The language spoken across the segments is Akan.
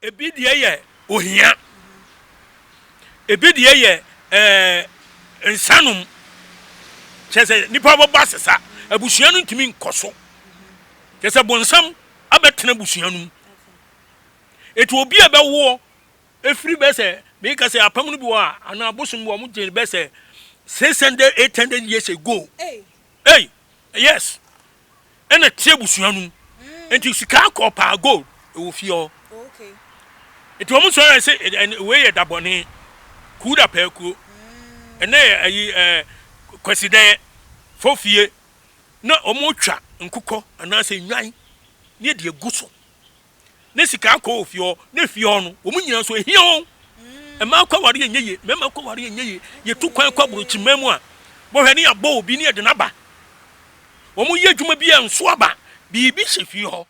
Ebi deɛ yɛ ohia, ebi deɛ yɛ ɛɛ nsanom, kyerɛ sɛ nipa bɛbɔ asesa, abusua no ntumi nkɔ so, kyerɛ sɛ bonsam abɛtena abusua no mu. Eti obi a ɛbɛwoɔ efiri bɛ sɛ meka sɛ apam no bi wɔ a anaa abosom bi wɔ wɔn gye bɛ sɛ 600 800 years ago. Hey, yes. Ɛna te abusua no mu. Nti sika akɔ paa gold ɛwɔ fie hɔ. Nti wɔn sɔrɔ sɛ ɛn wei yɛ dabɔne, kuu da pɛɛ kuo. Ɛnɛ yɛ ayi ɛɛ kwasidɛɛ, fofie na wɔn twa nkokɔ anaasɛ nnwan ne yɛde agu so. Ne sika akɔ wɔ fie hɔ ne fie hɔ no wɔn nyinaa nso ehia wɔn. Mmaa kɔ aware ɛnyɛ yie, mmarima kɔ aware ɛnyɛ yie. Yɛtu kwan kɔ aburokyiman mu a, bɔhwɛ ne yɛabɔ obi ne yɛde no aba. Wɔyɛ adwuma bi a nso aba, biribi hyɛ fie hɔ.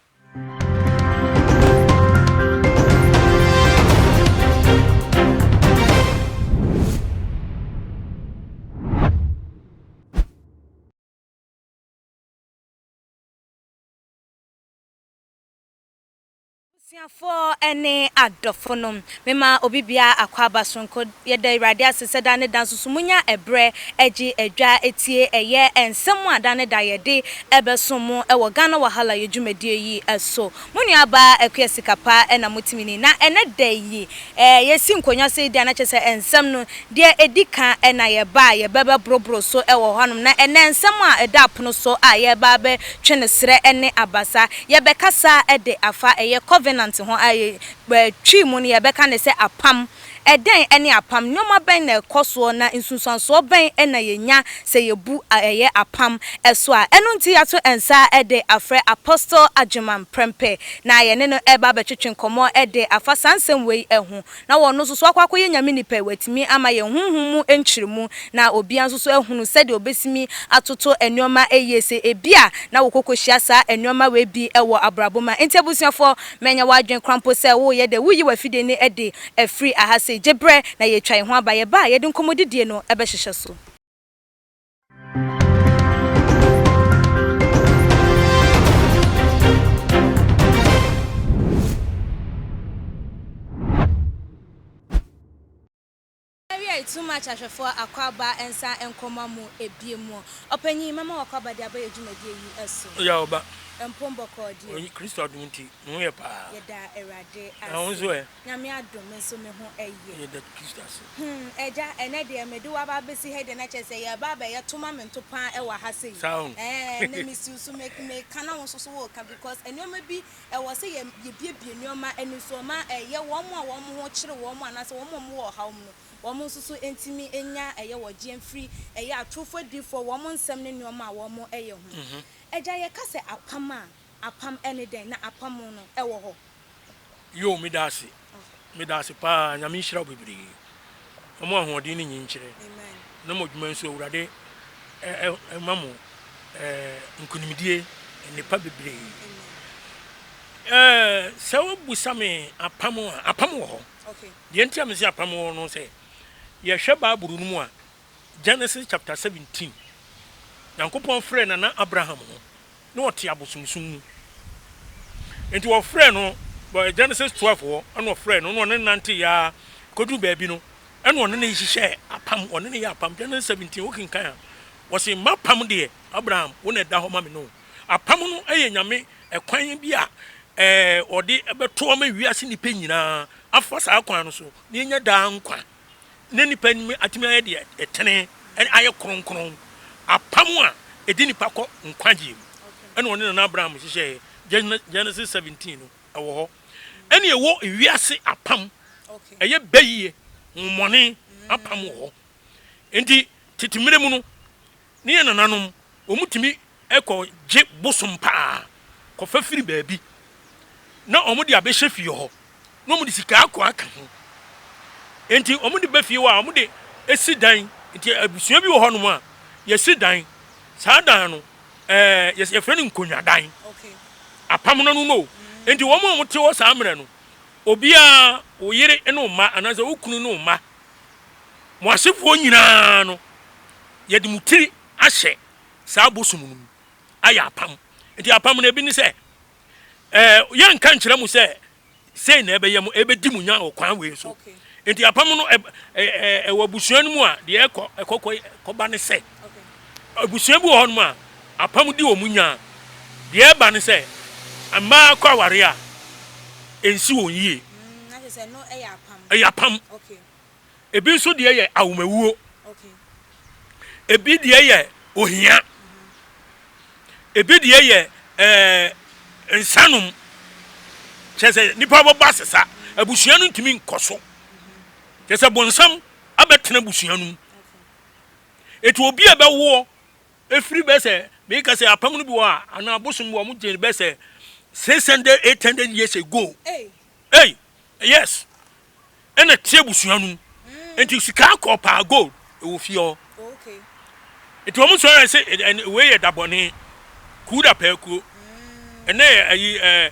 Abusuafoɔ ne adɔfonom, mema obi biara akwaaba soronko. Yɛda Awurade ase sɛ da ne da nso so monya ɛberɛ gye adwa tie ɛyɛ nsɛm a da ne da yɛde bɛsom mo wɔ Ghana Wahala yɛ dwumadie yi so. Mo nuabaa Akua Sikapa na motumi ni. Na ɛnɛ da yi, yɛsi nkonnwa sei deɛ a na kyerɛ sɛ nsɛm no Deɛ ɛdi kan na yɛba a yɛbɛbɛboroboro so wɔ hɔnom. Na ɛnnɛ nsɛm a ɛda apono so a yɛreba abɛtwe no serɛ ne abasa. Yɛbɛkasa de afa ɛyɛ covenant ho a Twi mu no yɛbɛka no sɛ apam. Ɛdɛn ne apam? Nneɛma bɛn na ɛkɔ soɔ na nsunsuansoɔ bɛn na yɛnya sɛ yɛbu ɛyɛ apam so a? Ɛno nti yɛato nsa de afrɛ Apostle Agyeman Prempeh na yɛne no reba abɛtwetwe nkɔmmɔ de afa saa nsɛm wei ho. Na wɔn nso so akɔ akɔyɛ Nyame nipa yi, watumi ama yɛn honhom mu nkyeremu, na obiara nso so ahunu sɛdeɛ ɔbɛsimi atoto nnoɔma yie, sɛ ebia na wokɔ kɔhyia saa nnoɔma wei bi wɔ abrabɔ mu a. Enti abusuafoɔ, mɛnyɛ w'adwene koraa mpo sɛ woreyɛ dɛ, woreyi w'afidie no adi afiri aha sei. Gye berɛ na yɛretwa yɛn ho aba, yɛba a, yɛde nkɔmmɔdidie no bɛhyehyɛ so. Awiei too much ahwɛfoɔ akwaaba nsa nkɔma mo ebiem mu. Ɔpanyin mɛma w'akwaaba de aba yɛ dwumadie yi so. Oya ɔba. Mpom bɔkɔɔ deɛ. Kristo adom nti me ho yɛ paa. Yɛda Awurade ase. Na wo nso ɛ? Nyame adom me nso me ho yɛ. Yɛda Kristo ase. Hmm Agya, ɛnɛ deɛ mede wo aba abɛsi ha yi deɛ na kyerɛ sɛ yɛreba abɛyɛ toma me nto paa wɔ ha sei. Saa o. Ɛɛ, ɛnɛ mesi wo so, me, meka na wo nso so woreka because nneɛma bi, ɛwɔ sɛ yɛ, yɛbuebue nneɛma ani so ma ɛyɛ wɔn a wɔn ho kyere wɔn anaasɛ wɔn a wɔwɔ ɔhaw mu no, wɔn nso so ntumi nya ɛyɛ wɔgyeɛ mfiri ɛyɛ atorofo adiyifoɔ wɔn nsɛm ne nneɛma a wɔyɛ ho. Agya, yɛka sɛ apam a, apam ne dɛn? Na apam no, ɛwɔ hɔ? Yoo medaase medaase paa nyame nhyira wo bebree ɔmo ahoɔden ne nyinkyerɛ na mo adwuma nso awurade ɛma mo nkunimdie nnepa bebree ɛɛ sɛ wobusa me apam a apam wɔ hɔ deɛ nti a mese apam wɔ no sɛ yɛhwɛ bible no mu a Genesis chapter 17 Nyankopɔn frɛ nana Abraham ho na ɔte abosomsom mu. Enti wɔfrɛɛ no, Genesis 12 hɔ, ɛna ɔfrɛɛ no, na ɔne no nanteeɛ ara kɔduru baabi no, ɛna ɔne no hyehyɛɛ apam, ɔne no yɛ apam. Genesis 17, wokenkan a, wɔse, M'apam deɛ, Abraham, wo na ɛda hɔ ma me no. Apam no yɛ Nyame ɛkwan bi a ɛɛ ɔde bɛto ama wiase nnipa nyinaa afa saa kwan no so na yɛnya daa nkwa. na nnipa anim atumi ayɛ deɛ ɛtene, ayɛ kronkron, apam a ɛde nnipa kɔ nkwagyeɛ mu. Ɛna ɔne Nana Abraham hyehyɛeɛ, Genesis 17 no, ɛwɔ hɔ. Ɛne ɛwɔ wiase apam, ɛyɛ bɛyie, honhommɔne apam wɔ hɔ. Enti tete mmerɛ mu no, ne yɛn nananom, wɔtumi kɔ gye bosom paa kɔfa firi baabi na wɔde abɛhyɛ fie hɔ na wɔde sika akɔ aka ho. Enti wɔde ba fie hɔ a wɔde si dan. Nti abusua bi wɔ hɔnom a yɛsi dan. Saa dan no ɛɛ yɛfrɛ no nkonnwadan. Apam no no no. Enti wɔn a wɔte hɔ saa mmerɛ no, obiara wo yere ne wo mma anaasɛ wo kunu ne wo mma, mo asefoɔ nyinaa no yɛde mo tiri ahyɛ saa bosom no mu ayɛ apam. Nti apam no ebi ne sɛ, ɛɛ yɛnka nkyerɛ mo sɛ Sei na ɛbɛyɛ mo, ɛbɛdi mo nya wɔ kwan wei so. Nti apam no ɛwɔ abusua no mu a, deɛ ɛkɔ ɛkɔkɔ kɔba ne sɛ, abusua bi wɔ hɔnom a apam di wɔn nya a, deɛ ɛba ne sɛ mmaa kɔ aware a ɛnsi wɔn yie. Ɛyɛ apam. Ebi nso deɛ yɛ awomawuo. Ebi deɛ yɛ ohia. Ebi deɛ yɛ ɛɛ nsanom. Kyerɛ sɛ nipa bɛbɔ asesa. Abusua no ntumi nkɔ so. Kyerɛ sɛ bonsam abɛtena abusua no mu. Eti obi a ɛbɛwoɔ efiri bɛ sɛ meka sɛ apam no bi wɔ a anaa abosom bi wɔ wɔn gye bɛ sɛ 600 800 years ago. Hey, yes. Ɛna te abusua no mu. Nti sika akɔ paa gold ɛwɔ fie hɔ. Nti wɔn sɔrɔ sɛ ɛn wei yɛ dabɔne kuda pɛɛkuo. Ɛnɛ yɛ ayi ɛɛ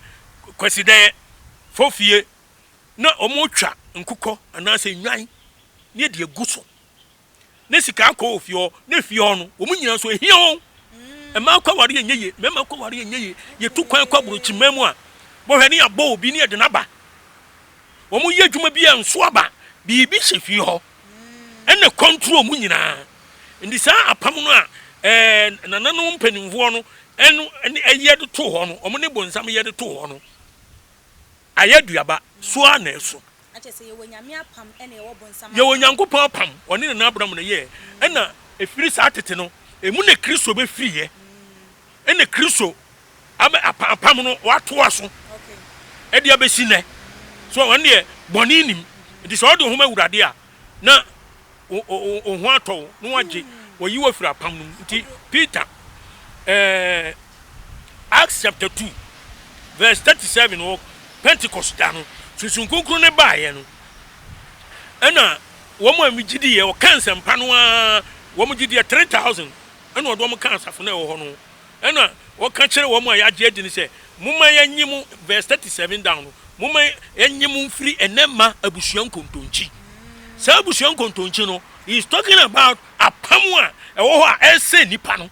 kwasidɛɛ fofie na wɔn twa nkokɔ anaasɛ nnwan ne yɛde agu so. Ne sika akɔ wɔ fie hɔ ne fie hɔ no wɔn nyinaa nso ehia wɔn. Mmaa kɔ aware ɛnyɛ yie, mmarima kɔ aware ɛnyɛ yie. Yɛtu kwan kɔ aburokyiman mu a bɔhwɛ ne yɛabɔ obi ne yɛde no aba. Wɔyɛ adwuma bi a nso aba, biribi hyɛ fie hɔ ɛna kɔntro mu nyinaa. Nti saa apam no a ɛɛ nananom mpanimfoɔ no ɛno ɛne ɛyɛ de too hɔ no, wɔn ne bonsam yɛ de too hɔ no, ayɛ aduaba so ara na ɛso. Akyɛ sɛ yɛwɔ Nyame apam ɛna yɛwɔ bonsam apam. Yɛwɔ Nyankopɔn apam, ɔne Nana Abraham na ɛyɛɛ, ɛna ɛfiri saa tete no, ɛmu na Kristo bɛfiriiɛ, ɛna Kristo abɛ apa apam no watoa so ɛde abɛsi nnɛ. So ɔno deɛ bɔne nim. Nti sɛ ɔde ho ma Awurade a, na wo ho atɔ wo na wagye wayi wo afiri apam no mu. Nti Peter eh, Acts chapter 2 verse 37 wɔ Pentecost da no, Sunsum Kronkron no baeɛ no, ɛna wɔn a megye diiɛ, wɔka nsɛmpa no ara, wɔn gye diiɛ 3000 ɛna ɔde wɔn ka asafo no a ɛwɔ hɔ no ho. Ɛnna ɔka kyerɛɛ wɔn a yɛagye adi no sɛ, Momma yɛnnye mo, verse 37 down no, momma yɛnnye mo mfiri ɛnnɛ mma abusua nkontonkyi. Saa abusua nkontonkyi no, he is talking about apam a ɛwɔ hɔ a ɛresɛe nnipa no.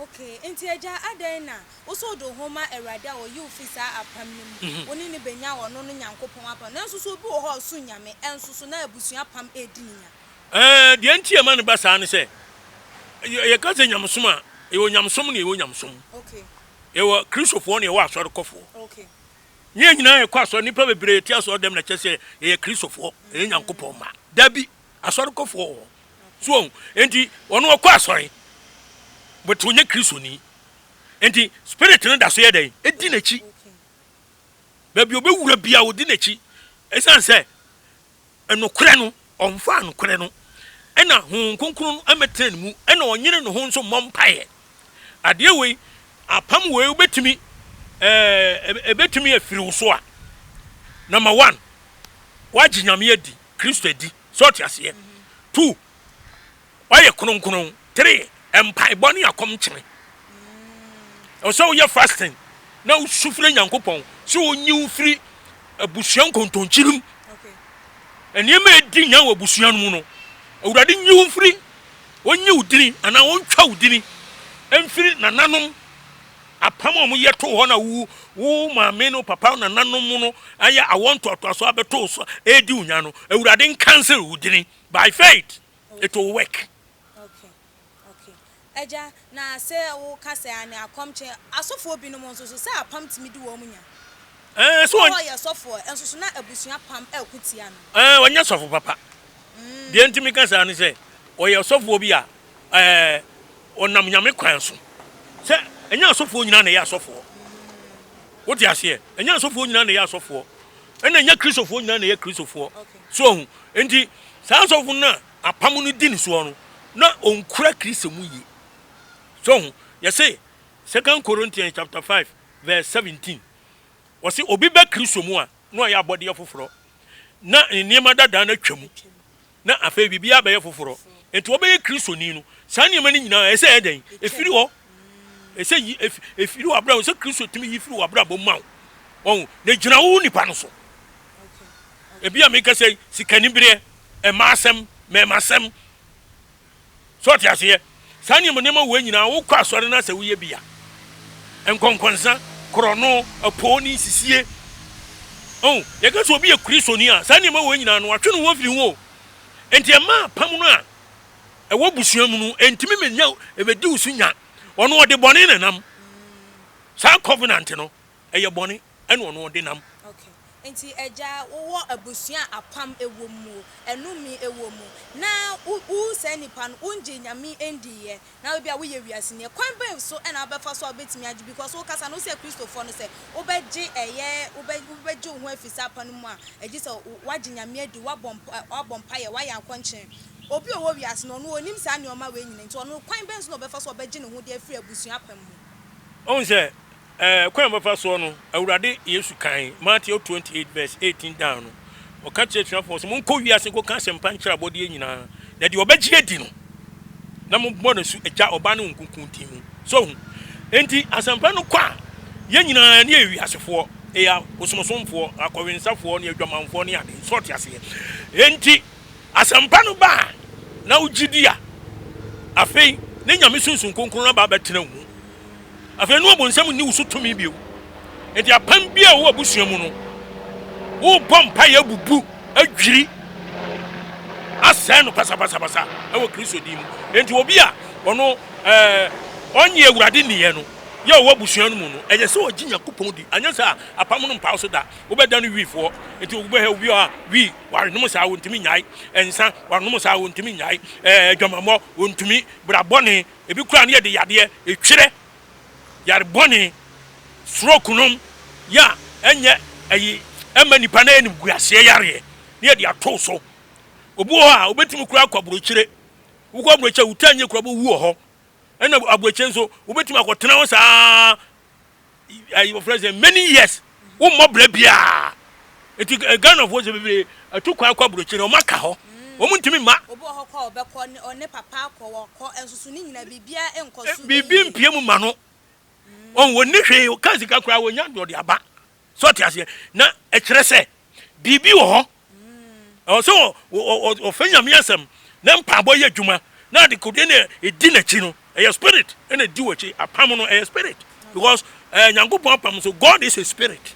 Okay, enti Agya, adɛn na wo sɛ wode wo ho ma Awurade a ɔyi wo fi saa apam no mu, wo ne no bɛnya ɔno no Nyankopɔn apam, nanso so obi wɔ hɔ a ɔsom Nyame, ɛnso so na abusua apam redi no nya? Ɛɛ, deɛ nti a ɛma no ba saa ne sɛ, yɛka sɛ nyamesom a, yɛwɔ nyamesom na yɛwɔ nyamesom. Yɛwɔ Kristofoɔ na yɛwɔ asɔrekɔfoɔ. Nyɛ yɛn nyinaa yɛkɔ asɔre, nnipa bebree te asɔre dɛm na kyerɛ sɛ yɛyɛ Kristofoɔ, yɛyɛ Nyankopɔn mma. Dabi, asɔrekɔfoɔ wɔ hɔ. So wɔn, enti wɔn wɔkɔ asɔre, but wɔnyɛ Kristoni. Enti spirit no da so yɛ dɛn? Edi n'akyi. Baabi ɔbɛwura biara ɔdi n'akyi. Ɛsiane sɛ Nokorɛ no, ɔmfaa nokorɛ no, ɛna Honhom Kronkron no mmɛtena ne mu, ɛna ɔnyere ne ho nso mmɔ mpaeɛ. Adeɛ wei, apam wei wobɛtumi, ɛɛ, ɛbɛtumi afiri wo so a, number one, woagye Nyame adi, Kristo adi, sɛ ɔte aseɛ. Two, Woayɛ kronkron. Three, mpaebɔ ne akɔmkyene. Ɛwɔ sɛ woyɛ fasting na wosu frɛ Nyankopɔn sɛ ɔnyi wo firi abusua nkontonkyi no mu. Nneɛma a ɛdi nya wɔ abusua no mu no, Awurade nyi wo mfiri, ɔnyi wo dini anaa ɔntwa wo dini mfiri nananom apam a wɔyɛ too hɔ na wo wo maame no papa nananom no ayɛ awɔ ntoatoaso abɛto so ɛredi wo nya no, Awurade nkansel wo dini by faith. It will work. Okay, okay. Agya, na sɛ wo ka sɛ ane akɔmkyɛ, asɔfoɔ binom nso so, sɛ apam tumi di wɔn nya? Ɛɛ, so wɔn. Ɔyɛ sɔfoɔ, nso so na abusua apam ɛko tia no. Ɛɛ, ɔnyɛ sɔfo papa. Deɛ nti mi ka saa ne sɛ, ɔyɛ sɔfoɔ bi a, ɛɛ, ɔnam Nyame kwan so. Sɛ, ɛnyɛ asɔfoɔ nyinaa na ɛyɛ asɔfoɔ. Wote aseɛ? Ɛnyɛ asɔfoɔ nyinaa na ɛyɛ asɔfoɔ. Ɛna ɛnyɛ Kristofoɔ nyinaa na ɛyɛ Kristofoɔ. So wahu? Enti saa sɔfo no a apam no di ne soɔ no, na ɔnkura Kristo mu yie. So wahu? Yɛse Second Corinthians chapter 5 verse 17, wɔse obi bɛ Kristo mu a, na ɔyɛ abɔdeɛ foforɔ, na ne nneɛma dadaa no atwa mu, na afei biribiara bɛyɛ foforɔ. Enti wɔbɛyɛ Kristoni no, saa nneɛma no nyinaa ɛsɛ ɛyɛ dɛn? Ɛfiri hɔ. Ɛsɛ yi ɛfiri w'abrabɔ sɛ Kristo tumi yi firi w'abrabɔ mu ma wo. Wɔn na gyina wo nipa no so. Ebi a meka sɛ sikanibereɛ, mmaa asɛm, mmarima asɛm. So ɔte aseɛ? Saa nneɛma nneɛma wei nyinaa wokɔ asɔre na sɛ woyɛ bi a, nkɔnkɔnsa, korɔno, apoo ne nsisie. Ɔn, yɛka sɛ obi yɛ Kristoni a, saa nneɛma wei nyinaa no, watwe ne ho afiri ho o. Enti ɛma apam no a ɛwɔ abusua mu no, ɛntumi menya, ɛbɛdi wo so nya. Ɔno ɔde bɔne na ɛnam. Saa covenant no, ɛyɛ bɔne ɛna ɔno ɔde nam. Okay. Nti agya, wowɔ abusua a apam ɛwɔ mu, ɛnome ɛwɔ mu, na wo, wo saa nipa no, wongye Nyame ndiiɛ, Na ebia woyɛ wiaseni a, kwan bɛn so na wobɛfa so a wobɛtumi agye? Because wokasa no, wose Akristofoɔ no sɛ wobɛgye ɛyɛ, wobɛ, wobɛgye wo ho afiri saa apa no mu a, ɛgye sɛ woagye Nyame adi, woabɔ mpa, woabɔ mpaeɛ, woayɛ akɔnkyene. Obi a ɔwɔ wiase no, ɔno ɔnnim saa nneɛma wei nyina, nti ɔno kwan bɛn so na ɔbɛfa so a ɔbɛgye ne ho de afiri abusua apam mu? Wohu sɛ, Ɛɛ, kwan a wɔbɛfa soɔ no, Awurade Yesu kae, Mateo 28 vs 18 down no, ɔka kyerɛɛ asuafoɔ sɛ, Monkɔ wiase nkɔka asɛmpa nkyerɛ abɔdeɛ nyinaa, na deɛ ɔbɛgye adi no, na mobɔ no asu Agya, Ɔba ne Honhom Kronkron din mu. So hu? Enti asɛmpa no kɔ a, yɛn nyinaa ne yɛ wiasefoɔ, yɛyɛ abosomsomfoɔ, akɔwensafoɔ ne adwamanfoɔ ne ade. So ɔte aseɛ? Enti asɛmpa no ba a, na wogye di a, afei ne Nyame Sunsum Kronkron no aba abɛtena wo mu. Afei ne ɔbonsam nni wo so tumi bio. Enti apam biara a ɛwɔ w'abusua mu no, worebɔ mpaeɛ abubu, adwiri, asɛe no pasapasapasa wɔ Kristo din mu. Enti obi a ɔno ɛɛ ɔnye Awurade nniiɛ no, yɛ ɔwɔ abusua no mu no, ɛyɛ sɛ ɔgye Nyankopɔn di. Anyɛ saa a, apam no mpa wo so da. Wobɛda no wifoɔ. Enti wobɛhwɛ obi a wi, wanom saa, ɔntumi nnyae. Nsa, wanom saa, ɔntumi nnyae. Ɛɛ adwamammɔ, ɔntumi. Bra bɔne, Ebi koraa no yɛde yadeɛ, etwerɛ, yare bɔne, stroke nom yɛ a ɛnyɛ ɛyi ɛmma nipa no animguaseɛ yareɛ na yɛde ato so. Obi wɔ hɔ a obetumi koraa akɔ aburokyire. Wokɔ aburokyire a wutaa nyɛ koraa wobɛwu wɔ hɔ. Ɛna aburokyire nso wobetumi akɔtena hɔ saa ayi wɔfrɛ sɛ many years wommɔ brɛ biara nti eh, Ghanafoɔ sɛ bebree atu kwan akɔ aburokyire wɔn aka hɔ wɔn ntumi mma. Obi wɔ hɔ kɔ a ɔbɛkɔ ne ɔne papa akɔ wɔkɔ nso so ne nyinaa biribiara nkɔ so biribi yie. Mpie mu ma no wɔn wɔn ni hwee ɔka sika koraa wɔnya deɛ ɔde aba so ɔte aseɛ na ɛkyerɛ sɛ biribi wɔ hɔ Ɛwɔ sɛ ɔfa Nyame asɛm na mpaabɔ yɛ adwuma na adekodeɛ na ɛdi n'akyi no ɛyɛ spirit ɛna ɛdi w'akyi apam no ɛyɛ spirit because ɛɛ Nyankopɔn apam so God is a spirit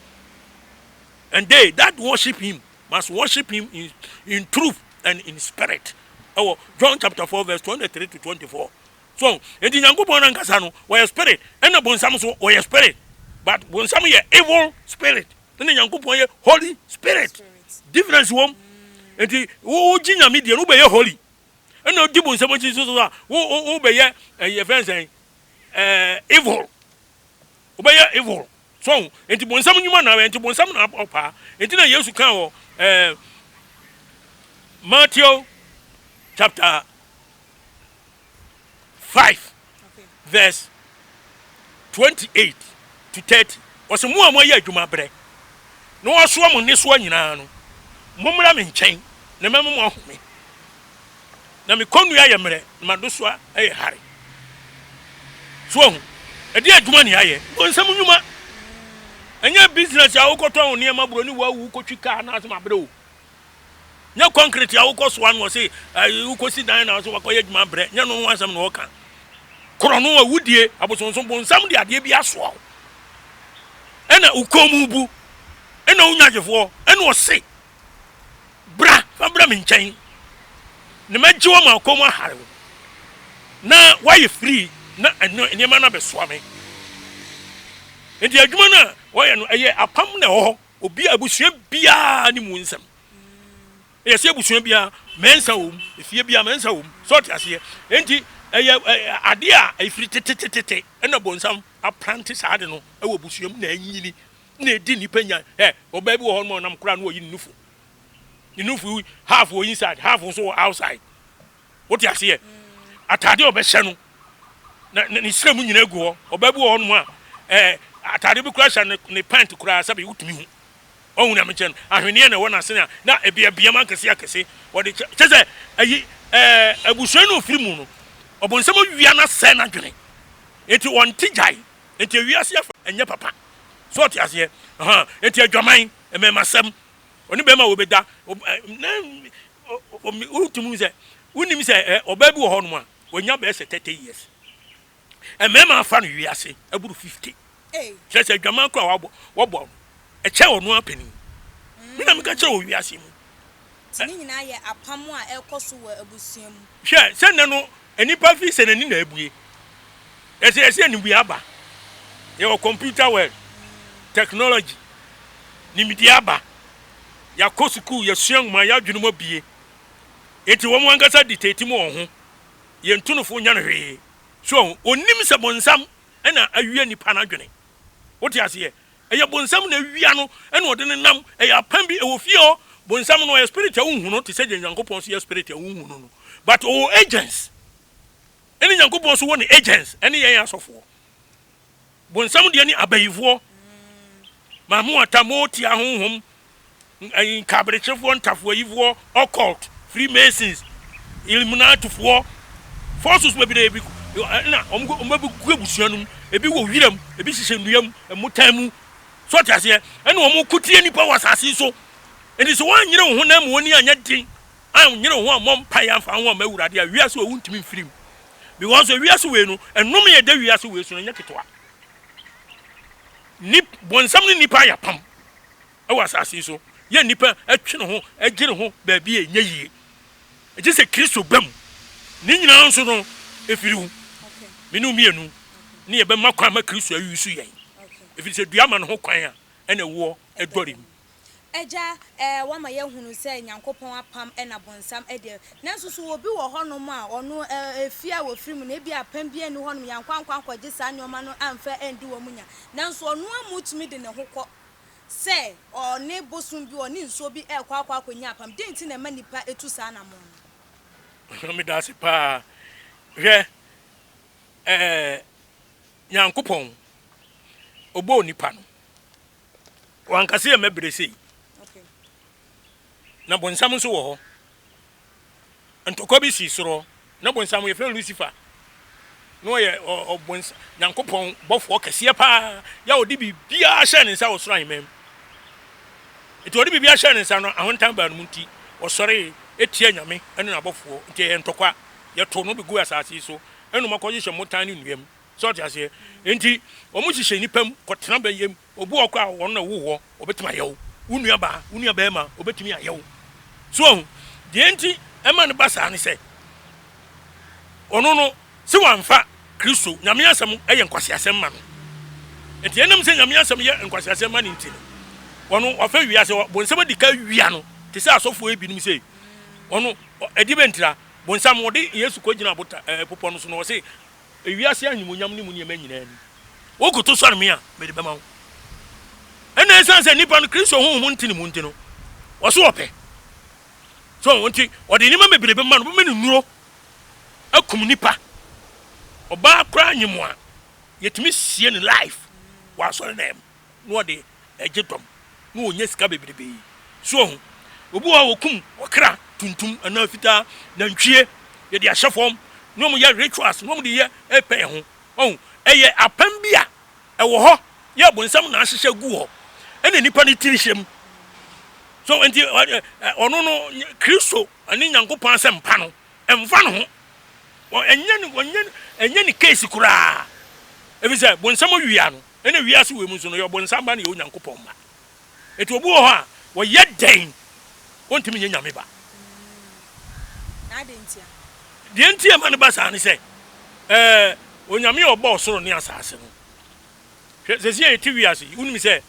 and they that worship him must worship him in, in truth and in spirit ɛwɔ John chapter 4 verse 23 to 24 so enti Nyankopɔn nankasa no wɔyɛ spirit ɛna bonsam so wɔyɛ spirit but bonsam yɛ evil spirit Ɛna Nyankopɔn yɛ Holy Spirit. Difference wom. Nti wo gye Nyame die no wobɛyɛ holy. Ɛna odi bonsam akyi nso so a wo wo wobɛyɛ ɛyɛ fɛn sɛn ɛɛ evil. Wobɛyɛ evil. So nti bonsam nnwuma na nti bonsam na ɔpaa. Nti na Yesu kan wɔ ɛɛ Matthew chapter 5 verse 28 to 30, ɔse, Mo a moayɛ adwuma brɛ na wɔasoa mo nnesoa nyinaa no, mommra me nkyɛn, na mɛma mo ahome. Na me kɔnnua yɛ mmerɛ, na m'adesoa yɛ hare. So wahu? Ɛdeɛ adwuma ne ayɛ? Bonsam nnwuma. Ɛnyɛ business a wokɔtɔn wo nneɛma buroni wawu wokɔtwi kaa na asɛm abrɛ o. Nyɛ concrete a wokɔ soa no ɔse wokɔsi dan na ɔse wakɔyɛ adwuma brɛ nyɛ no ho asɛm na ɔka. Korɔ no awudie abosonsom bonsam de adeɛ bi asoa wo ɛna wo kɔn mu bu ɛna wo nyagyefoɔ ɛna ɔse bra fa bra me nkyɛn na mɛgye wo ama kɔn mu ahare wo na woayɛ free na ɛno nneɛma no abɛsoa me. Nti adwuma no a wɔyɛ no ɛyɛ apam na ɛwɔ hɔ. Obi abusua biara ne mu nsɛm. Ɛyɛ sɛ abusua biara mɛnsa wɔ mu, efie biara mɛnsa wɔ mu. Sɛ ɔte aseɛ. Enti ɛyɛ adeɛ a ɛfiri tetetete ɛna bonsam aprante saa ade no ɛwɔ abusua mu na anyini na ɛdi nnipa nya. Ɛ ɔbaa bi wɔ hɔ nom a ɔnam koraa na ɔyi ne nufu. Ne nufu half wɔ inside, half nso wɔ outside. Wote aseɛ? Atadeɛ a ɔbɛhyɛ no, na ne srɛ mu nyinaa gu hɔ. Ɔbaa bi wɔ hɔnom a, ɛɛ atadeɛ bi koraa hyɛ ne ne pant koraa sɛbi wotumi hu. Ɔhu nea mekyerɛ no. Ahweneɛ na ɛwɔ n'asene a na ebiabia mu akɛse akɛse. Wɔde kyɛ kyɛ sɛ ayi ɛɛ abusua no ofiri mu no, ɔbonsam awia no asɛe n'adwene. Enti ɔnte gyae. Enti ewiase afa ɛnyɛ papa. So ɔte aseɛ? Ahaa. Enti adwaman, mmɛɛmasɛm, ɔne bɛrima a wɔbɛda na wotumi hu sɛ wonim sɛ ɔbaa bi wɔ hɔnom a wanya bɛyɛ sɛ 30 years mmarima afa no wiase aburu 50 kyerɛ sɛ adwaman kora wabɔ wɔbɔ no ɛkyɛ ɔno apanin. meka kyerɛ wɔ wiase mu. Nti ne nyinaa yɛ apam a ɛrekɔ so wɔ abusua mu. Hwɛ, sɛ nnɛ no nnipa fi sɛ n'ani na abue. Yɛsɛ yɛsɛ anibue aba. Yɛwɔ computer world, technology, nimdeɛ aba. Yɛakɔ sukuu, yɛasua nwoma, yɛn adwene mu abue. Enti wɔn ankasa dictate mu wɔn ho. Yɛntu no fo nyɛ no hwee. So wahu? Ɔnnim sɛ bonsam na awia nnipa no adwene. Wote aseɛ? Ɛyɛ bonsam na awia no na ɔde no nam. Ɛyɛ apam bi, ɛwɔ fie hɔ. Bonsam no, ɔyɛ spirit a wonhu no te sɛ deɛ Nyankopɔn nso yɛ spirit a wonhu no no. But ɔwɔ agents. Ɛne Nyankopɔn nso wɔ ne agents, ɛne yɛn asɔfoɔ. Bonsam deɛ ne abayifoɔ, mamoata, motia honhom, nkaberekyefoɔ, ntafoayifoɔ, occult, freemasons, illuminatifoɔ, forces bebree bi na wɔn bɛgu abusua no mu, ebi wɔ wiram, ebi hyehyɛ nnua mu, mmotan mu. So ɔte aseɛ? Ɛna wɔn ko tia nipa wɔ asase so. Nti sɛ wɔanyere wo ho na ama wɔn ani anyɛ den, anyere wo ho ammɔ mpaeɛ amfa wo ho amma Awurade a, wiase wɔ wontumi mfiri mu. Because wiase wei no, ɛnome a ɛda wiase wei so no ɛnyɛ ketewa. Nip, bɔnsam ne nipa ayɛ apam wɔ asase yi so. Yɛ nipa twe ne ho gye ne ho baabi a ɛnyɛ yie. Gye sɛ Kristo ba mu. Ne nyinaa nso no, ɛfiri wo. Me ne wo mmienu ne yɛbɛma kwan ma Kristo ayusu yɛn. Ɛfiri sɛ dua ma ne ho kwan a, ɛna ɛwoɔ dɔre mu. Agya, ɛɛ, woama yɛahunu sɛ Nyankopɔn apam na bonsam deɛ. Nanso so obi wɔ hɔnom a ɔno, ɛɛ, efie a wɔfiri mu no, ebia apam biara nni hɔnom, yɛankɔ ankɔ ankɔgye saa nneɛma no amfa andi wɔn nya, nanso ɔno ara mu tumi de ne ho kɔ sɛ ɔne bosom bi, ɔne nsuo bi rekɔ akɔ akɔnya apam. Dɛn nti na ɛma nnipa tu saa anammɔn no? Meda ase paa. Hwɛ, ɛɛ, Nyankopɔn, ɔbɔɔ onipa no, Wanka sɛ yɛmmɛ bere sei. Na bonsam nso wɔ hɔ. Ntɔkwa bi sii soro. Na bonsam yɛfrɛ no Lucifer. Na ɔyɛ ɔbons Nyankopɔn bɔfoɔ kɛseɛ paa. Yɛ a ɔde biribiara hyɛɛ ne nsa wɔ soro ahemman mu. Nti ɔde biribiara hyɛɛ ne nsa no, ahontan baa no mu nti, ɔsɔree tia Nyame ne n'abɔfoɔ. Nti ɛyɛ ntɔkwa. Yɛtoo no bɛguu asase yi so. Ɛna wɔakɔhyehyɛ mmotan ne nnua mu. So ɔte aseɛ? Enti wɔn hyehyɛ nnipa mu kɔtena bɛyɛ mu. Obi wɔ hɔ koraa a wɔn na ɛwoo wɔ, wɔbɛtumi ayɛ wo. Wo nua baa, wo nua barima, wɔbɛtumi ayɛ wo. So wahu? Deɛ enti ɛma no ba saa ne sɛ, ɔno no, sɛ wamfa Kristo, Nyame asɛm yɛ nkwaseasɛm ma no. Enti ɛnam sɛ Nyame asɛm yɛ nkwaseasɛm ma no nti no, ɔno wafa wiase, bonsam adi ka wia no, te sɛ asɔfoɔ yi binom sei. Ɔno, ɛdeɛ bɛntira, bonsam, ɔde Yesu kɔgyina bota, ɛɛ, popɔ no so no, ɔse, Ewiase animuonyam ne mu nneɛma nyinaa ni. Wokoto sɔre me a, mede bɛma wo. Ɛnna esiane sɛ nnipa no Kristo honhom nte ne mu nti no, ɔso ɔpɛ. So nti ɔde nneɛma bebree bɛma no, ɔbɛma no nnuro akum nnipa. Ɔbaa koraa nyem a, yɛtumi sie no life wɔ asɔredan mu. na ɔde gye dɔm na ɔnya sika bebrebe. So wahu? Obi wɔ hɔ a wɔkum ɔkra tuntum anaa fitaa, nantwie, yɛde ahyɛ fam, na wɔyɛ rituals na wɔde yɛ pɛ yɛn ho. Wahu? Ɛyɛ apam bi a ɛwɔ hɔ, yɛ bonsam na ahyehyɛ gu hɔ, ɛna nipa no tiri hyɛ mu. So nti ɔno no Kristo ne Nyankopɔn asɛmpa no ɛmfa ne ho. Ɛnyɛ ne ɛnyɛ ne case koraa. Efisɛ bonsam awia no. Ɛna wiase wei mu nso no, yɛ ɔbonsam ba na yɛ Onyankopɔn mma. Enti obi wɔ hɔ a, ɔyɛ dɛn ɔntumi nyɛ Nyame ba. Deɛ nti a ɛma no ba saa ne sɛ, ɛɛ, Onyame a ɔbɔɔ soro ne asase no, hwɛ, sɛsi a yɛte wiase yi, wonim sɛ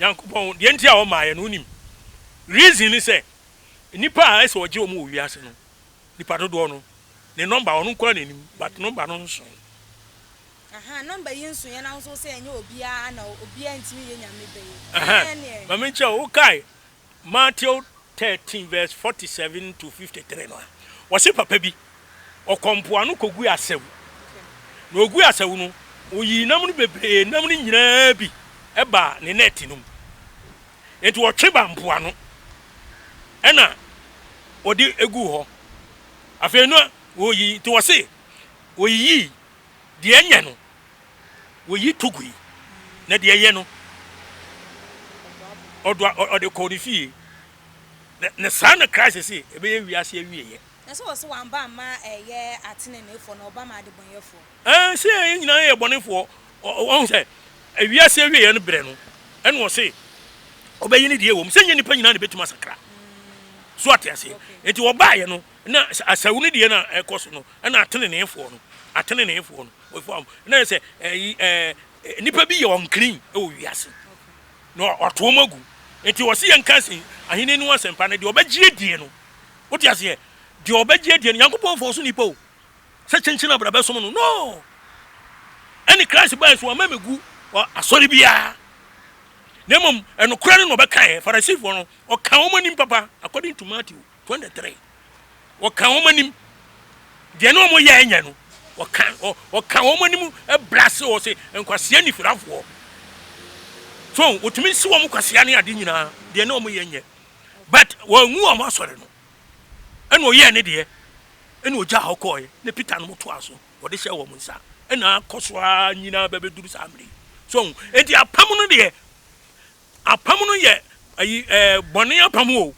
Nyankopɔn, deɛ nti a ɔmmaeɛ no, wonim? Reason ne sɛ, nnipa a ɛsɛ ɔgye wɔn wɔ wiase no, nnipa dodoɔ no, ne nɔmba, ɔno nko ara na ɛnim, but nɔmba no nso. Ahaa number yi nso yɛn ahosuo sɛ ɛnyɛ obiara na obiara ntumi yɛ Nyame bɛ yi. Ahaa ma me nkyerɛ wo, wo kae Matthew 13 verse 47 to 53 no a, wɔse papa bi ɔkɔ mpoano kɔgui asawu, na ɔgui asawu no ɔyii nam no bebree, nam no nyinaa bi baa ne net no mu, enti ɔtwe baa mpoano ɛna ɔde guu hɔ, afei no ɔyi, nti wɔse ɔyiyii Deɛ ɛnyɛ no, wɔyi to gui, na deɛ ɛyɛ no, ɔde ɔde kɔɔ ne fie. Na, na saa na Christ se ɛbɛyɛ wiase awieɛ. Na sɛ ɔse wamba amma ɛyɛ ateneneefoɔ na ɔba ma adebɔnyɛfoɔ. Ɛɛ, sɛ yɛn nyinaa yɛ bɔnefoɔ, wahu sɛ wiase awieɛ no berɛ no, ɛna ɔse. Ɔbɛyi ne deɛ wɔ mu. Sɛ nyɛ nipa nyinaa na ɛbɛtumi asakra. So ate aseɛ? Nti wɔbaeɛ no, na asawu no deɛ na ɛkɔ so no, ɛna ateneneefoɔ no, ateneneefoɔ no, wɔfo na yɛ sɛ ɛyi ɛɛ nipa bi yɛ unclean ɛwɔ wiase. Na ɔto wɔn agu. Nti wɔsi yɛn ka se ahenni no asɛmpa no deɛ ɔbɛgye adie no. Wote aseɛ? Deɛ ɔbɛgye adie no, Nyankopɔn fɔ so nipa o. Sɛ kyenkyen abra bɛsom no. No! Ɛne Christ bae so wamma megu asɔre biara. Na mmom ɛnokorɛ no na ɔbɛkaeɛ. Farisifoɔ no, ɔka wɔn anim papa, according to Matthew 23. Ɔka wɔn anim. Deɛ ne wɔn yɛ nyɛ no, ɔka ɔka wɔn anim brase wɔ se nkwasea nifirafoɔ. So wɔtumi si wɔn kwasea ne ade nyinaa, deɛ ne wɔn yɛ nyɛ. But wɔangu wɔn asɔre no. Ɛna ɔyɛɛ ne deɛ, ɛna ɔgyaa hɔ kɔɔɛ, na Peter nom toaa so. Wɔde hyɛɛ wɔn nsa na akɔ so ara nyinaa bɛbɛduru saa mmerɛ yi. So ahu? Enti apam no deɛ, apam no yɛ ayi ɛɛ bɔne apam o.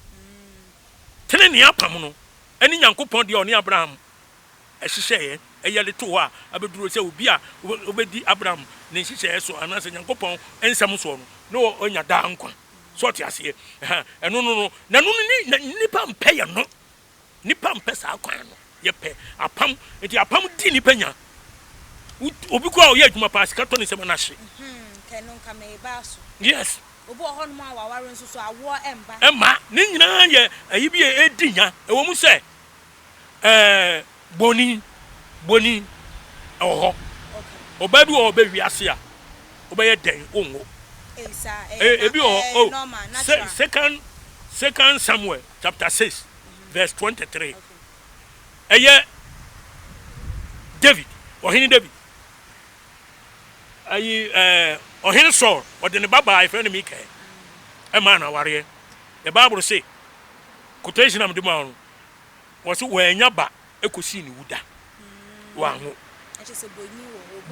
Tenenee apam no ɛne Nyankopɔn deɛ ɔne Abraham ɛhyehyɛeɛ ɛyɛ de too hɔ a abɛduru sɛ obi a ɔbɛdi Abraham ne nhyehyɛeɛ so anaasɛ Nyankopɔn nsɛm soɔ no na ɔnya daa nkwa. So ɔte aseɛ? Ɛno no no, na ɛno no ne nnipa mpɛ yɛ no. Nnipa mpɛ saa kwan no. Yɛpɛ apam. Nti apam di nnipa nya. Obi koraa a ɔyɛ adwuma paa, sika tɔ ne nsam a na ahye. Nka ɛno nka meba so. Yes. Obi wɔ hɔnom a waware nso so awoɔ mma. Ɛmma. Ne nyinaa yɛ ayi bi a ɛdi nya. Ɛwɔ mu sɛ ɛɛ bɔni, bɔni ɛwɔ hɔ. Ɔbaa bi wɔ hɔ ɔbɛ wiase a, wobɛyɛ dɛn wonwo. Ei saa, ɛyɛ Ebi wɔ hɔ, ɛyɛ oh, normal, natural. Second Samuel chapter 6 verse 23. Ɛyɛ David, ɔhene David. Ayi ɛɛ ɔhene Saul, ɔde ne babaa yɛfrɛ no Michal ɛmaa no awareɛ. The Bible say, quotation a mede maa no, wɔse wɔanya ba ɛkɔsii ne wuda. Wanwo.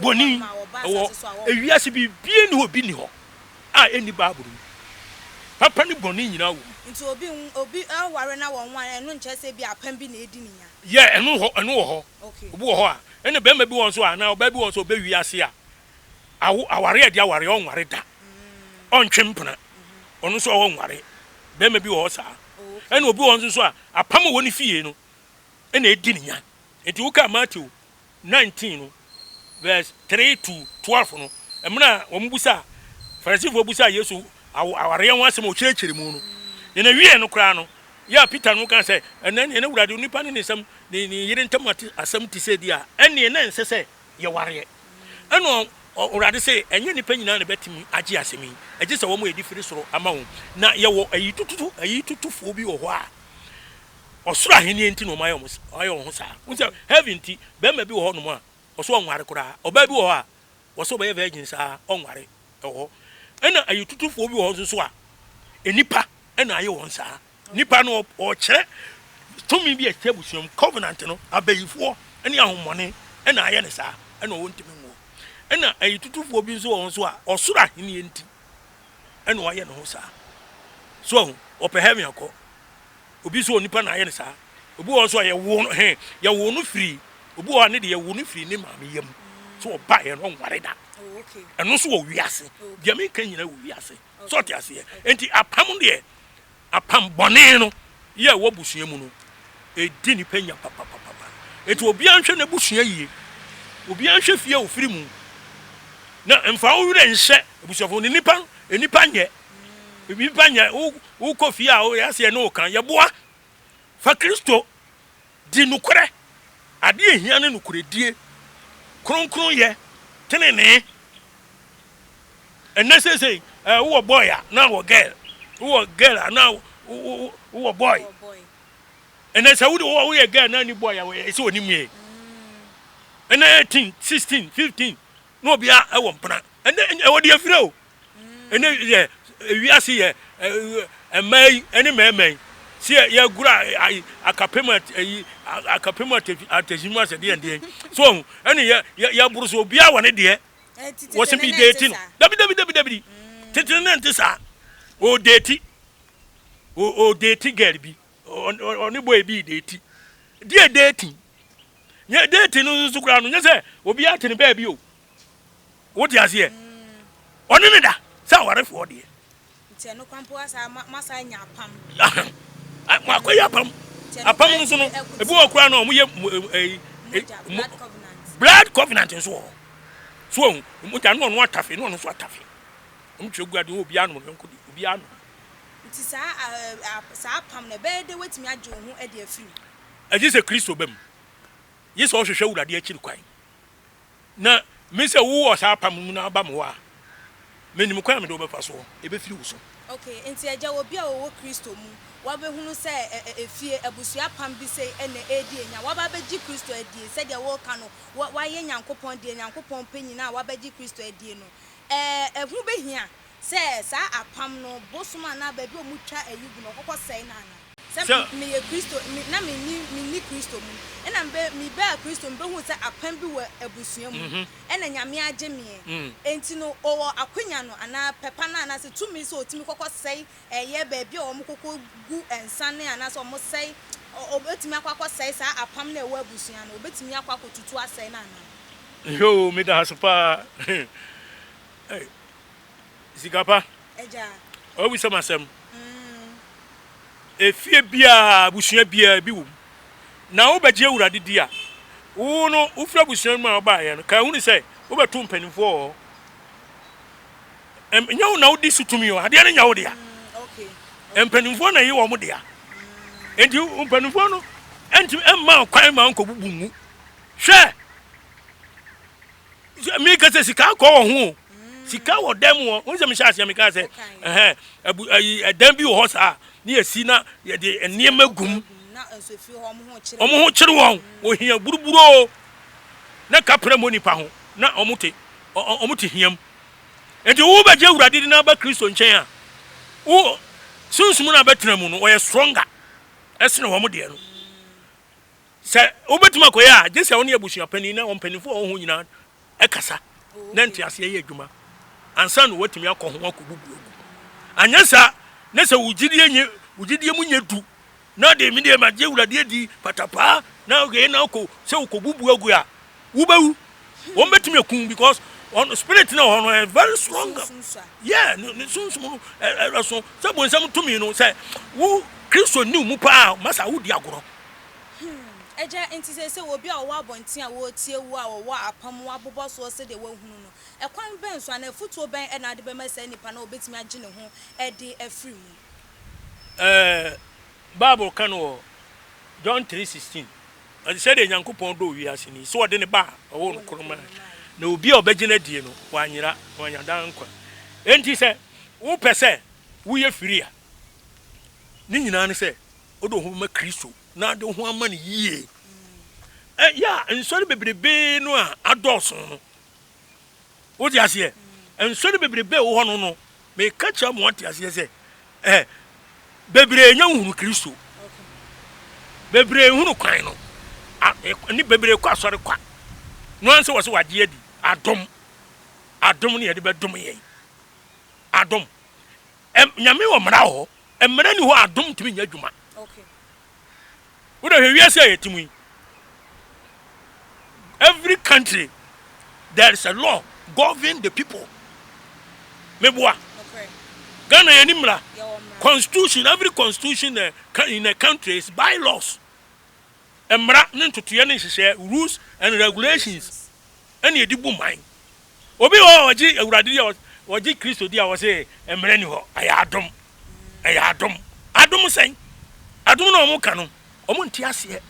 Boni ɛwɔ ewiase biribiara ni hɔ bi ni hɔ. a enni Bible mu. Papa ne bɔne nyinaa wɔ mu. Nti obi obi aware na wɔnwo a, ɛno nkyerɛ sɛ ebia apam bi na edi ne nya? Yeah, ɛno hɔ, ɛno wɔ hɔ. Okay. Obi wɔ hɔ a, ɛna barima bi wɔ hɔ nso a, anaa ɔbaa bi wɔ hɔ nso a, ɔbɛ wiase a, awo, aware a ɛde aware, ɔnware da. Ɔntwe mpena. Ɔno nso ɔnware. Barima bi wɔ hɔ saa. Okay. Ɛna obi wɔ hɔ nso so a, apam a ɛwɔ ne fie no, ɛna edi ne nya. Nti wokaa Matthew 19 no verse 3 to 12 no, mmerɛ a wɔn busaa, Farisifoɔ busaa Yesu awareɛ ho asɛm a ɔkyerɛkyerɛ mu no, na n'awieɛ no koraa no, yɛ a Peter no kaa sɛ, ɛnɛ neɛ na Awurade onipa ne ne nsam ne ne yere ntam ate asɛm te sɛ di a, ɛnneɛ na ɛnsɛ sɛ yɛwareɛ. Ɛna Awurade se, ɛnyɛ nnipa nyinaa na bɛtumi agye asɛm yi, ɛgye sɛ wɔn a yɛde firi soro ama wɔn. Na yɛwɔ ayitututu ayitutufoɔ bi wɔ hɔ a, Ɔsoro ahenni nti na wɔayɛ wɔn wɔayɛ wɔn ho saa. Wohu sɛ heaven nti, barima bi wɔ hɔnom a, ɔso ɔnware koraa. Ɔbaa bi wɔ hɔ a, wɔsɛ ɔbɛyɛ virgin saa, ɔnware. Ɛwɔ hɔ. Ɛna ayitutufoɔ bi wɔ hɔ nso so a, nnipa na ayɛ wɔn saa. Nnipa no, ɔkyerɛ tumi bi a ɛte abusua mu, covenant no, abayifoɔ ne ahommɔne na ayɛ no saa, ɛna ɔntumi nwo. Ɛna ayitutufoɔ bi nso wɔ hɔ nso a, ɔsoro ahenni nti ɛna ɔayɛ ne ho saa. So ahu, ɔpɛ heaven akɔ. Obi nso onipa na ayɛ no saa. Obi wɔ hɔ nso a yɛwoo no he, yɛwoo no firi, obi wɔ hɔ a ne de yɛwoo no firi ne maame yam. So ɔbaeɛ no ɔnware da. Ɛno nso wɔ wiase. Deɛ meka nyinaa wɔ wiase. So ɔte aseɛ. Enti apam deɛ, apam bɔne no yɛ ɛwɔ abusua mu no, ɛdi nipa nya papapapa. Enti obiara nhwɛ n'abusua yie. Obiara nhwɛ fie a ofiri mu. Na mfa wo werɛ nhyɛ abusuafoɔ no. Nipa, nipa nyɛ. Nipa nyɛ. Wokɔ fie a woyɛ aseɛ ne wo ka, yɛboa. Fa Kristo di nokorɛ. Adeɛ ɛhia ne nokorɛdie, kronkronyɛ, tenenee. Ɛnnɛ seesei, eh, wowɔ boy a na wɔ girl, wowɔ girl a na wowɔ boy. Ɛnnɛ sɛ wode woyɛ girl na ni boy a ɛsɛ onim yɛ. Ɛnnɛ 18, 16, 15 na obia ɛwɔ mpena. Ɛnnɛ ɛwɔ deɛ fire o. Ɛnɛ yɛ wiase yɛ mmaa yi ɛne mmarima yi si yɛ yɛgura ayi akapem ayi akapem atɛsi mu asɛ deɛ deɛ so ɔho ɛne yɛ yɛ yɛboro so obiara wɔ ne deɛ wɔsi bi deeti no dabi dabi dabi dabi tete ne nte saa o deeti o o deeti girl bi ɔne boy bi deeti deɛ deeti nyɛ deeti no nso koraa no nyɛ sɛ obiara te ne baabi o. Wote aseɛ? Ɔne ne da sɛ awarefoɔ deɛ. Nti ɛno koraa mpo asa moasa anya apam. Akɔyɛ apam. Apam nso no, ebi wɔ koraa no wɔn yɛ ɛyi. Blood covenant. Blood covenant nso wɔ hɔ. So wɔn mogya no ɔno atafe na ɔno nso atafe. Wɔn twerɛ gu ade obiara nom ne yɔnko de obiara nom. Nti saa saa apam no ɛbɛyɛ dɛ woatumi agye wo ho de afiri mu. Ɛgye sɛ Kristo ba mu. Gye sɛ ɔhwehwɛ Awurade akyiri kwan. Na me sɛ wowɔ saa apam no mu na aba me hɔ a, menim kwan a mede wo bɛfa soɔ, ɛbɛfiri wo so. Ok, nti Agya, obi a ɔwɔ Kristo mu, wabɛhunu sɛ ɛ, ɛ, efie, abusua apam bi sei na ɛredi anya, waba abɛgye Kristo adie, sɛdeɛ woreka no, wa, wayɛ Nyankopɔn deɛ Nyankopɔn pɛ nyinaa a wabɛgye Kristo adie no, ɛ, ɛho bɛhia sɛ saa apam no, bosom anaa baabi a wɔtwa ayi gu no, wɔkɔkɔ sɛe no anaa? Sɛ Sɛ. meyɛ Kristo, me, na menni, menni Kristo mu. Ɛna mebe, mebaa Kristo mu bɛhuu sɛ apam bi wɔ abusua mu, ɛna Nyame agye meɛ. Enti no, ɔwɔ akwanya no, anaa pɛ pa no, anaasɛ tumi sɛ ɔtumi kɔkɔ sɛe ɛyɛ baabi a wɔn kɔkɔ gu nsa no, anaasɛ wɔn sɛe, ɔ, ɔbɛtumi akɔ akɔ sɛe saa apam no a ɛwɔ abusua no, ɔbɛtumi akɔ akɔ tutu asɛe no anaa? Yoo, meda ase paa. Ei, sika pa. Agya. Wabisa me asɛm. Efie biara, abusua biara, ebi wɔ mu. Na wobɛgye Awurade di a, wo no, wofiri abusua no mu a wobaeɛ no, ka hunu sɛ wobɛto mpanimfoɔ wɔ hɔ. Nyɛ wo na wodi so tumi o, adeɛ no nyɛ wo dea. Mpanimfoɔ na ɛyɛ wɔn dea. Enti mpanimfoɔ no ntumi mma kwan ma nkɔbubu ngu. Hwɛ! Meka sɛ sika akɔ wɔ ho o. Sika wɔ dan mu hɔ. Wohu sɛ mehyɛ aseɛ mekaa sɛ ɛhɛn abu ayi ɛdan bi wɔ hɔ saa ne yɛsi na yɛde nneɛma gu mu. Wɔn ho kyere wɔn. Wɔhia buruburo na kapra mmɔ nipa ho na wɔn te wɔn te hia mu. Enti wobɛgye Awurade di na aba Kristo nkyɛn a, wo sunsum no a bɛtena mu no wɔyɛ stronger ɛsene wɔn deɛ no. Sɛ wobɛtumi akɔyɛ a, gye sɛ wo ne abusua panin na wɔn mpanimfoɔ a wɔwɔ ho nyinaa kasa na nteaseɛ yɛ adwuma ansa na woatumi akɔ ho akɔbubu agu. Anyɛ saa na sɛ wo gyidie nye wo gyidie mu nyɛ du na de me deɛ magye Awurade adi patapaa na wei na wokɔ sɛ wokɔbubu agu a, wobɛwu. Wɔn bɛtumi aku because wɔn spirit na wɔ hɔ no ɛyɛ very strong. Yeah, ne sunsum no ɛso sɛ bonsam tumi no sɛ wo Kristo nni wo mu paa masa wodi agorɔ. Hmm, Agya, enti seesei obi a ɔwɔ abɔnten a ɔretie wo a ɔwɔ apam mu abobɔ soɔ sɛdeɛ woahunu no, ɛkwan bɛn so anaa afotuo bɛn na wode bɛma saa nipa no a ɔbɛtumi agye ne ho de afiri mu? Ɛɛ, Bible ka no wɔ John 3:16, ɔse, Sɛdeɛ Nyankopɔn dɔɔ wiase ni, sɛ ɔde ne Ba a ɔwoo no koro mae, na obi a ɔbɛgye no adie no, wanyera, na wanya daa nkwa. Enti sɛ wopɛ sɛ woyɛ firi a, ne nyinaa ne sɛ wode wo ho bɛma Kristo na ade wo ho ama no yie. Ɛyɛ a nsɔre bebrebe no a adɔɔso no, wote aseɛ? Nsɔre bebrebe wɔ hɔ no no, meka kyerɛ mo ate aseɛ sɛ, eh, bebree nya nhunu Kristo. Bebree nhunu kwan no. Ne bebree kɔ asɔre kwa. No ansa wɔ sɛ wagye adi. Adom. Adom ne yɛde bɛdom yɛn. Adom. Nyame wɔ mmara wɔ hɔ. Mmara nni hɔ a adom ntumi nyɛ adwuma. Wode hwɛ wiase a yɛte mu yi. Every country there is a law govern the people. Meboa. Ghana yɛ ni mmara. Constitution, every constitution in a country is by laws. Mmara ne ntotoeɛ ne nhyehyɛɛ, rules and regulations, ɛna yɛde bu man. Obi wɔ hɔ a ɔgye Awurade di a ɔgye Kristo di a ɔse mmara ni hɔ, ɛyɛ adom, ɛyɛ adom. Adom sɛn? Adom na wɔn ka no, wɔn nte aseɛ.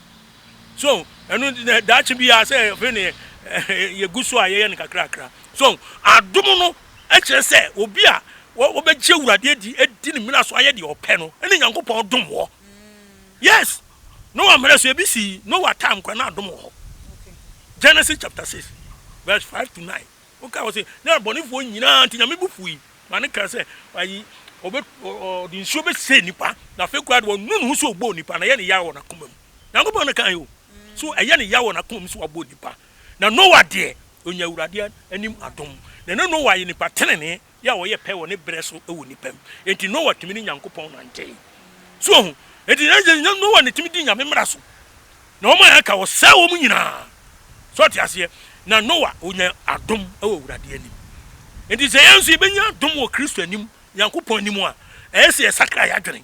So ɛno daakye biara sɛ afei ne yɛgu so a yɛyɛ no kakrakra. So adom no kyerɛ sɛ obi a wɔbɛgye Awurade adi, adi ne mmara so ayɛ deɛ ɔpɛ no, ɛne Nyankopɔn dom wɔ. Yes! Noah mmerɛ so ebi sii Noah time koraa na adom wɔ hɔ. Genesis chapter 6 verse 5 to 9. Woka wɔ se na abɔnefoɔ nyinaa nti Nyame bo fui ma ne kaa sɛ ayi ɔbɛ ɔde nsuo bɛsɛe nipa na afei koraa de ɔnu ne ho sɛ ɔbɔɔ nipa na ɛyɛ ne ya wɔ n'akoma mu. Nyankopɔn na kae o. So ɛyɛ ne ya wɔ n'akoma mu sɛ wabɔ nipa. Na Noah deɛ ɔnya Awurade anim adom. Na na Noah yɛ nipa tenenee. yɛ a ɔyɛ pɛ wɔ ne berɛ so wɔ nnipa mu. Enti Noa tumi ne Nyankopɔn nantee. So wahu? Enti na sɛ Noa na tumi di Nyame mmara so, na wɔn a aka wɔsɛe wɔn nyinaa. So ɔte aseɛ? Na Noa ɔnya adom wɔ Awurade anim. Enti sɛ yɛn nso yɛbɛnya adom wɔ Kristo anim, Nyankopɔn anim a, Ɛyɛ sɛ yɛsakra yɛn adwene.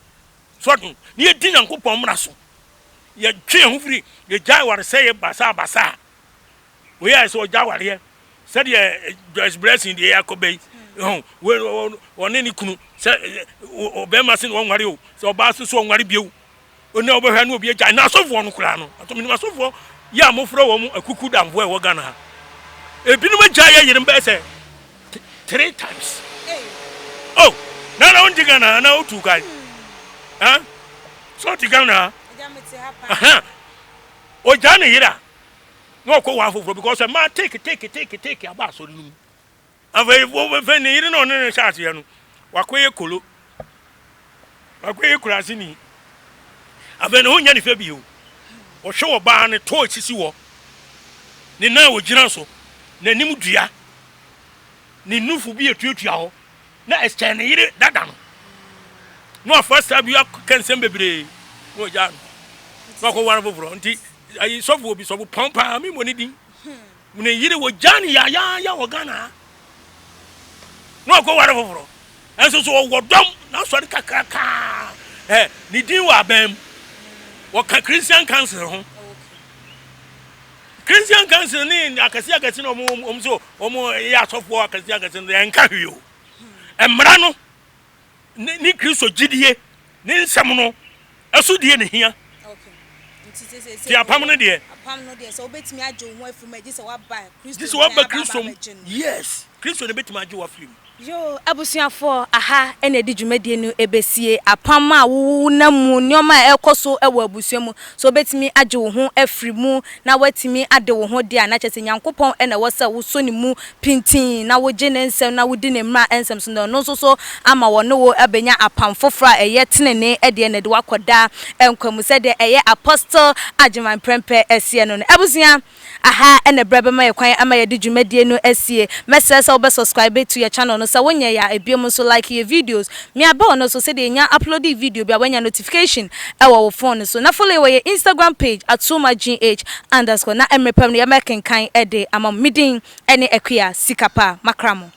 So ɔho? Na yɛdi Nyankopɔn mmara so. Yɛtwe yɛn ho firi, yɛgyae awaresɛeɛ basabasa. Wei ayɛ sɛ ɔgya awareɛ sɛdeɛ Joyce Blessing deɛ akɔba yi. Ɔho, wei ɔne ne kunu sɛ ɔbɛrima se na ɔnware o, sɛ ɔbaa so so ɔnware bio. Onua wobɛhwɛ na obi agyae. Na asɔfoɔ no koraa no, atɔ menim asɔfoɔ yi a mofrɛ wɔn akuku damfoɔ a ɛwɔ Ghana ha. Ebinom agyae yɛ yerem bɛyɛ sɛ three times. Oh, na na wonte Ghana ha na wotu kwan. Ha? So wote Ghana ha? Aha. Ogyaa ne yere a na ɔkɔ wɔ afoforɔ because mmaa take take take take aba asɔre no mu. Afei afei ne yere na ɔne no hyɛ aseɛ no, wakɔyɛ kolo. Wakɔyɛ kuraseni. Afei ne ho nyɛ ne fɛ bio. Ɔhwɛ ɔbaa no tɔ esisi hɔ, ne nan a ɔgyina so, n'anim dua, ne nufu bi etuatua hɔ, na ɛkyɛn ne yere dada no. Na wafa saa bi akeka nsɛm bebree na ɔgyaa no. Na wakɔware foforɔ. Nti ayi sɔfo obi sɔfo pɔn paa, memmɔ ne din. Ne yere wɔgyaa no yaayaaya wɔ Ghana ha na ɔkɔ ware foforɔ ɛnso so ɔwɔ dɔm n'asɔre kakrakaa ɛ ne din wɔ aban mu wɔka Christian Council ho Christian Council ne akɛse akɛse na wɔn wɔn so wɔn yɛ asɔfoɔ akɛse akɛse no ɛnka hwee o mmara no ne ne Kristo gyidie ne nsɛm no ɛso die na hia. Ti apam no deɛ. Apam no deɛ sɛ wobɛtumi agye wo ho afiri mu a gye sɛ woaba Kristo Gye sɛ woaba Kristo mu. Yes, Kristo na bɛtumi agye wo afiri mu. Yoo abusuafoɔ aha na yɛde dwumadie no bɛsie, apam a wo nam mu, nneɛma a ɛrekɔ so wɔ abusua mu, sɛ wobɛtumi agye wo ho afiri mu na woatumi ade wo ho deɛ a na kyerɛ sɛ Nyankopɔn na ɛwɔ sɛ wosɔ ne mu pintinn na wogye ne nsɛm na wodi ne mmara nsɛm so, na ɔno nso so ama wɔne wo abɛnya apam foforɔ a ɛyɛ tenenee deɛ na ɛde wo akɔ daa nkwa mu, sɛdeɛ ɛyɛ Apostle Agyeman Prempeh seɛ no no. Abusua, aha na berɛ bɛma yɛ kwan ama yɛde dwumadie no asie. Mɛsrɛ sɛ wobɛ subscribe to yɛ channel no, sɛ wonyɛeɛ a, ɛbiom nso like yɛ videos, mia bell no so sɛdeɛ yɛnya uploadi video bi a woanya notification wɔ wo phone so, na follow yɛ wɔ yɛ Instagram page @toomagh underscore na mmerɛ pam no yɛbɛkenkan de ama mo. Me din ne Akua Sikapa Makramo.